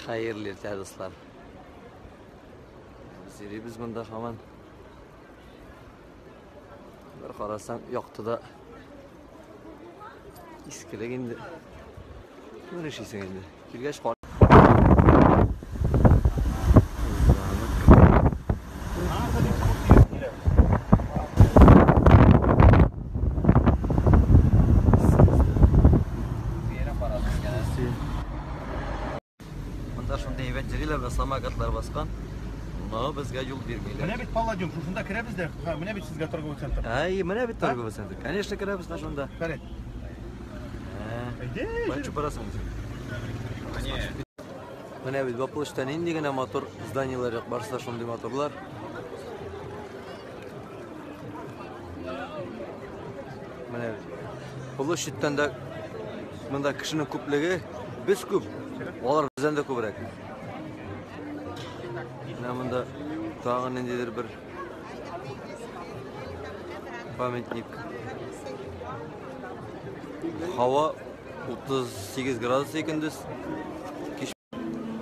Хәерле иртә, дуслар. Без йөрибез монда һаман. Бер карасаң, яктыда искелек инде. Ни эшлисең инде? Килгәч кар. Монда шундый әйбәт йөриләр, менә самокатлар баскан. Но безгә юл бирмиләр. Менә бит Палладиум, шушында керәбез дә, ха, менә бит сезгә торговый центр. Әй, менә бит торговый центр. Конечно, керәбез дә шунда. Карет. Әйдә. Кайчы барасың син? Менә бит бу площадьта нинди генә матур зданиеләр юк, барысы да шундый матурлар. Менә площадьтан да монда кешенең күплеге, без күп, алар бездән дә күбрәк. Менә монда тагын ниндидер бер памятник. Һава 38 градус көндез. Кич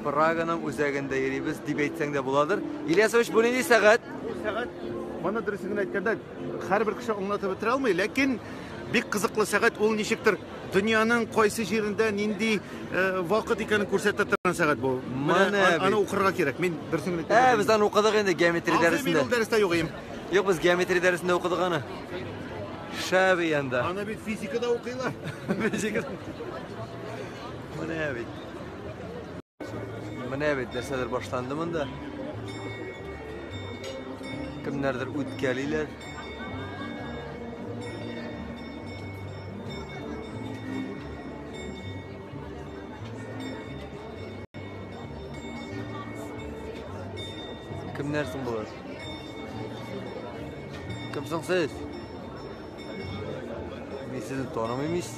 Праганың үзәгендә йөрибез дип әйтсәң дә буладыр. Ильясович, бу нинди сәгать? Бу сәгать, моны дөресен генә әйткәндә, һәрбер кеше аңлатып бетерә алмый, ләкин бик кызыклы сәгать, ул ничектер дөньяның кайсы җирендә нинди вакыт икәнен күрсәтә торган сәгать бу. Менә аны укырга кирәк. Мин дөресен генә әйткәндә. Без аны укыдык инде геометрия дәресендә. Мин ул дәрестә юк идем. Юк, без геометрия дәресендә укыдык аны. Шәби анда. Аны бит физикада укыйлар. Физикада. Менә бит. Менә бит нәрсәдер башланды монда. Кемнәрдер үткәлиләр. Кемнәр соң болар? Кем соң сез? Мин сезне танымыйм ич.